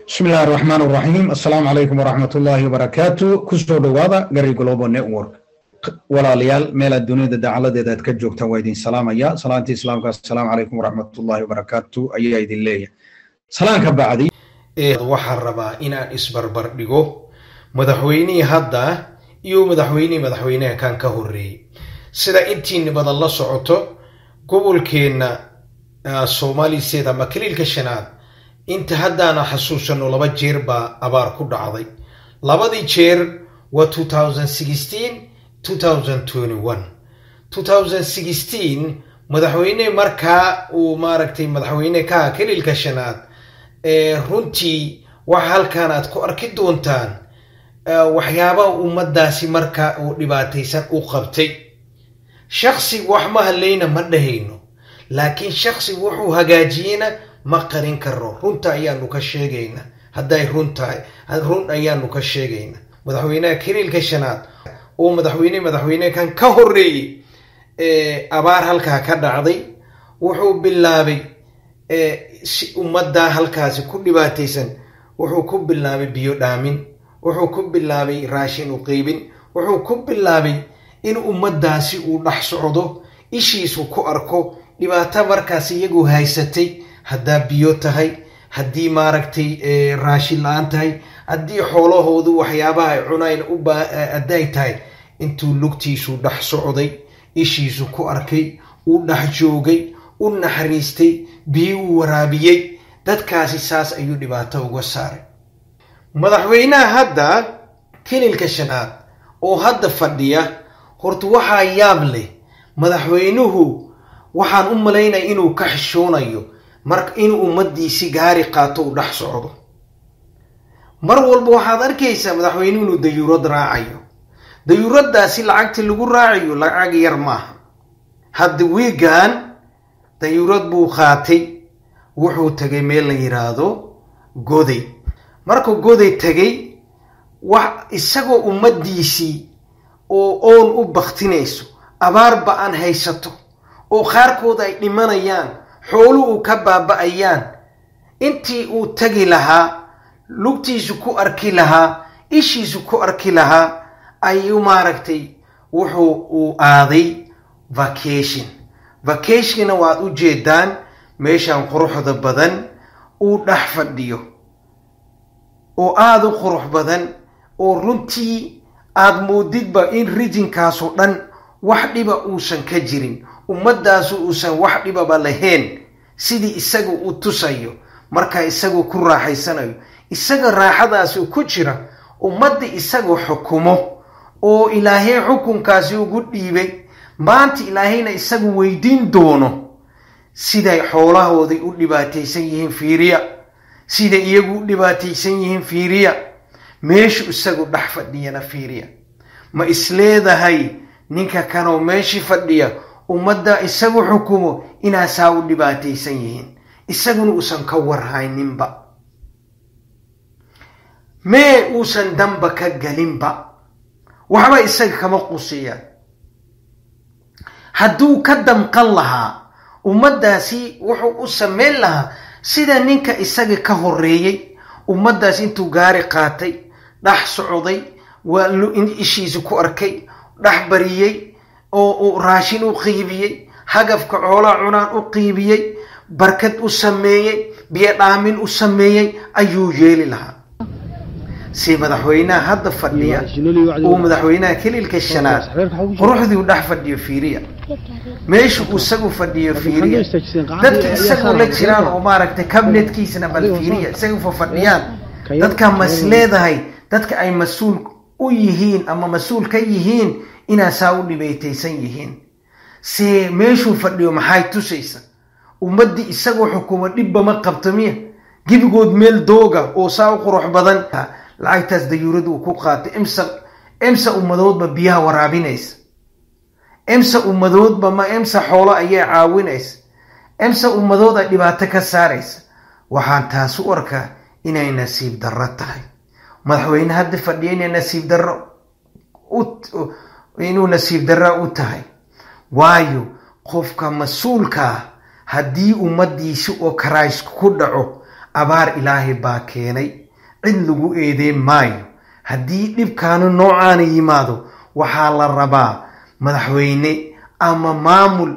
Bismi illahi raxmaan raxiim. Assalaamu calaykum waraxmatullaahi wabarakaatu. Kusoo dhowaada Gary Global Network. Walaalayaal, meel aad dunida dacaladeeda aad ka joogtaan waa idin salaamaya. Salaantii Islaamka, assalaamu calaykum waraxmatullaahi wabarakaatu ayaa idin leeyahay. Salaan ka bacdi, waxaan rabaa inaan isbarbar dhigo madaxweynihii hadda iyo madaxweynihii madaxweynaha kan ka horreeyey. Sida intiina badan la socoto, gobolkeenna Somali State ama Kaliilka Shanaad, inta haddaana xasuusano, laba jeer baa abaar ku dhacday. Labadii jeer waa 2016, 2021. 2016 madaxweyne markaa uu maaragtay madaxweyne kaha Kaliilka Shanaad, runtii waxa halkan aad ku arki doontaan waxyaabaha ummaddaasi markaa uu dhibaataysan u qabtay. Shaksi wax ma hadlayna ma dhahayno, laakiin shaksi wuxuu hagaajiyeyna ma qarin karo. Runta ayaanu ka sheegayna. Hadday run tahay, run ayaanu ka sheegayna. Madaxweynaha Kaliilka Shanaad oo madaxweyne madaxweyne kan ka horreeyey, abaar halkaa ka dhacday, wuxuu bilaabay si ummaddaa halkaasi ku dhibaataysan. Wuxuu ku bilaabay biyo dhaamin, wuxuu ku bilaabay raashin u qeybin, wuxuu ku bilaabay in ummaddaasi uu dhex socdo, ishiisu ku arko dhibaato markaas iyagu haysatay, haddaa biyo tahay, haddii maaragtay raashin la-aan tahay, haddii xoolahoodu waxyaabaha ay cunayn hadday tahay. Intuu lugtiisu dhex socday, ishiisu ku arkay, uu dhex joogay, u naxariistay, biyo uu waraabiyey dadkaasi, saas ayuu dhibaato uga saaray. Madaxweynaha hadda Kililka Shanaad oo hadda fadhiya, horta waxaa yaab leh, madaxweynuhu waxaan u malaynaya inuu ka xishoonayo mar inuu ummaddiisi gaari qaato, uu dhex socdo. Mar walba waxaad arkaysaa madaxweynuhu inuu dayuurad raacayo. Dayuuraddaasi lacagta lagu raacayo lacag yar maaha. Hadda wiigan dayuurad buu qaatay, wuxuu tagay meel la yidhaahdo Goday. Markuu Goday tagay, wax isagoo ummaddiisii oo oon u baktinayso, abaar ba-an haysato, oo qaarkood ay dhimanayaan, xooluhu ka baaba'ayaan, intii uu tagi lahaa, lugtiisu ku arki lahaa, ishiisu ku arki lahaa, ayuu maaragtay wuxuu uu aaday vacation. Vacationna waad u jeedaan, meeshan quruxda badan uu dhex fadhiyo oo aada u qurux badan, oo runtii aada moodidba in regionkaasoo dhan wax dhiba uusan ka jirin, ummaddaasu uusan wax dhibaba lahayn, sidii isaga u tusayo. Marka isagu ku raaxaysanayo, isaga raaxadaasi ku jira, ummadda isagu xukumo oo Ilaahay xukunkaasi ugu dhiibay, maanta Ilaahayna isagu weydiin doono siday xoolahooday u dhibaataysan yihiin fiiriya, siday iyagu u dhibaataysan yihiin fiiriya, meeshu isagu dhex fadhiyana fiiriya. Ma isleedahay ninka kanoo meeshii fadhiya, ummadda isagu xukumo, inaasaa u dhibaataysan yihiin, isaguna uusan ka warhayninba, mee uusan danba ka galinba, waxba isaga kama quseeyaan? Hadduu ka damqan lahaa ummaddaasi, wuxuu u samayn lahaa sida ninka isaga ka horreeyey. Ummaddaas intuu gaari qaatay, dhex socday, waa ishiisa ku arkay, dhex bariyey, oo uu raashin u qiibiyey, hagafka xoolaha cunaan u qiibiyey, barkad u sameeyey, biyo dhaamin u sameeyey ayuu yeeli lahaa. Si madaxweynaha hadda fadhiya uu madaxweynaha Kililka Shanaad quruxdii u dhex fadhiyo fiiriya, meeshu isagu fadhiyo fiiriya, dadka isagu la jiraan oo maaragtay cabinetkiisana bal fiiriya, isagu fa fadhiyaan dadka. Mas leedahay dadka ay mas-uul u yihiin ama mas-uul ka yihiin inaasaa u dhibaytaysan yihiin? Se meeshuu fadhiyo maxay tusaysa? Ummaddii isagoo xukumo dhibba ma qabto miya? Gebigood meel dooga oo saa u qurux badan, lacagtaas dayuurada uu ku qaatay, imsa imsa ummadoodba biyaha waraabinaysa, imsa ummadoodba ma imsa xoolo ayay caawinaysa, imsa ummadood ay dhibaato ka saaraysa? Waxaan taas u arkaa inay nasiib darro tahay madaxweyne hadda fadhiya, inay nasiib darro, inuu nasiib darra u tahay. Waayo, qofka mas-uulkaa haddii ummaddiisi oo crisis ku dhaco Abaar Ilaahay baa keenay, cid lagu eedeyn maayo. Haddii dhibkaanu noocaana yimaado, waxaa la rabaa madaxweyne ama maamul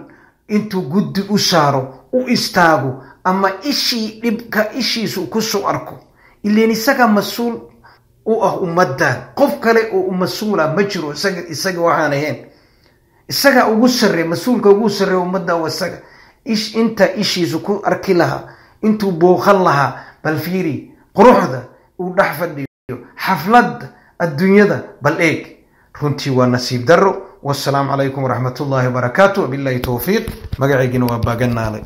intuu guddi u saaro, u istaago, ama ishii dhibka ishiisu ku soo arko. Ileen isaga mas-uul u ah ummaddan, qof kale oo u mas-uula ma jiro isaga waxaan ahayn. Isaga ugu sarreey, mas-uulka ugu sarreeya ummadda waa isaga. Ish inta ishiisu ku arki lahaa, intuu booqan lahaa. Bal fiiri quruxda uu dhex fadhiyo, xafladda adduunyada bal eeg. Runtii waa nasiib darro. Wasalaamu calaykum waraxmatullaahi wabarakaatu, wabillahi towfiiq. Magacaygina waa Baaganaale.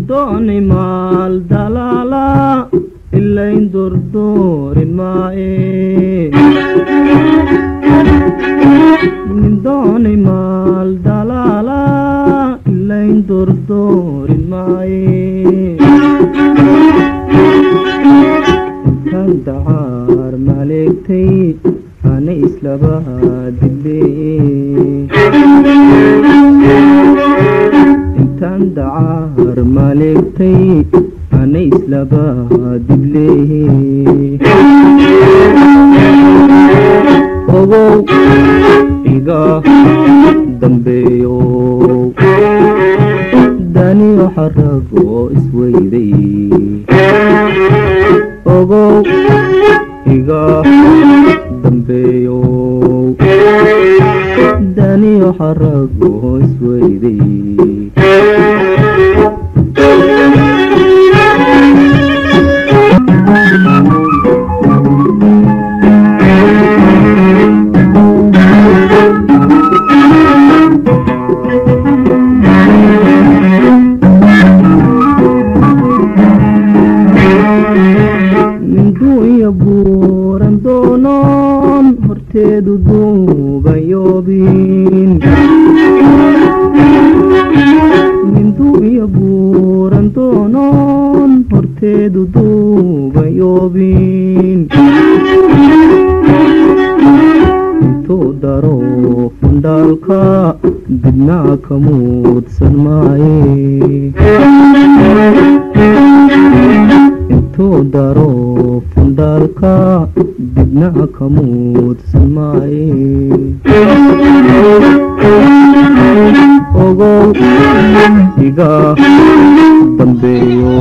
Dooni maal dalaala ilayn durduurin maaye, dooni maal dalaala ilayn durduurin maaye. Intaan dacaar maleegtay ana islaba diblee, intaan dacaar maleegtay ana islaba diblee. Ogow iga dambeeyo, daniyo xaragoo isweyday. Ogow iga dambeeyo, daniyo xaragoo isweyday. Ninduunya buuran doonoon horteedu duubayoobin, ninduunya buuran doonoon horteedu duubayoobin. Intuu daro fundhaalka dibnaa ka muudsan maaye, intuu daro fundhaalka dibna ka muudsan maaye. Ogow iga dambeeyo,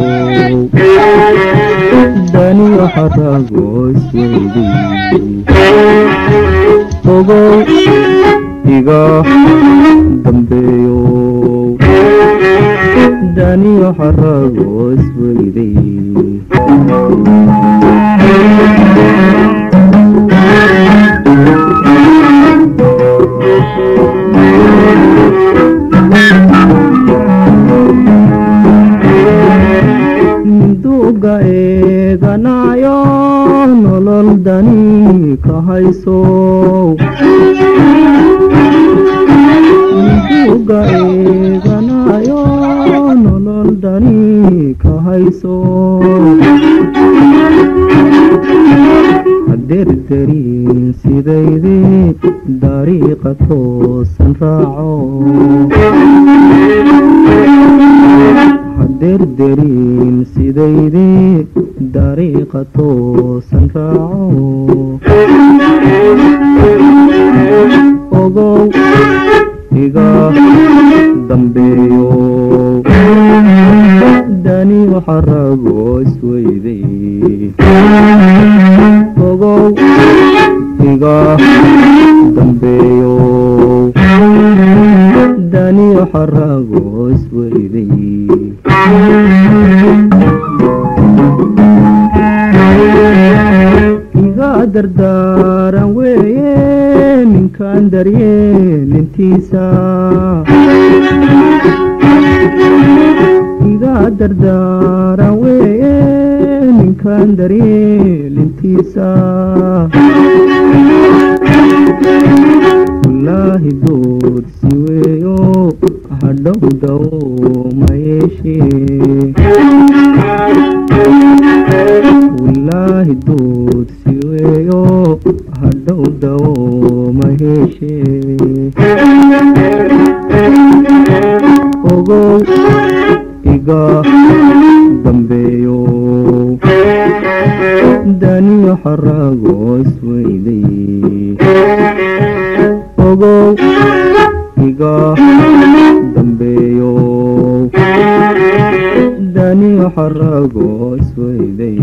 daniyo xaragoo isweyday. Ogow iga dambeeyo, daniyo xaragoo isweyday. Duuga eeganayo nolol dani ka hayso, duuga eeganayo nolol dani ka hayso. Haderderin sidaydii dariiqa toosan raaco, haderderin sidaydii dariiqa toosan raaco. Ogow iga dambeeyo, daniyo xaragoo isweyday. Ogow iga dambeeyo, daniyo xaragoo isweyday. Iga dardaaran weeye ninkaan daryeelintiisa, iga dardaaran weeye Ninkan daryeelintiisa, wallaahi doodsi weeyo, hadhow dawo ma yeeshee. Wallaahi doodsi weeyo, hadhow dawo ma yeeshee. Ogow iga dambeeyo, daniyo xarago isweyday. Ogow iga dambeeyo, daniyo xarago isweyday.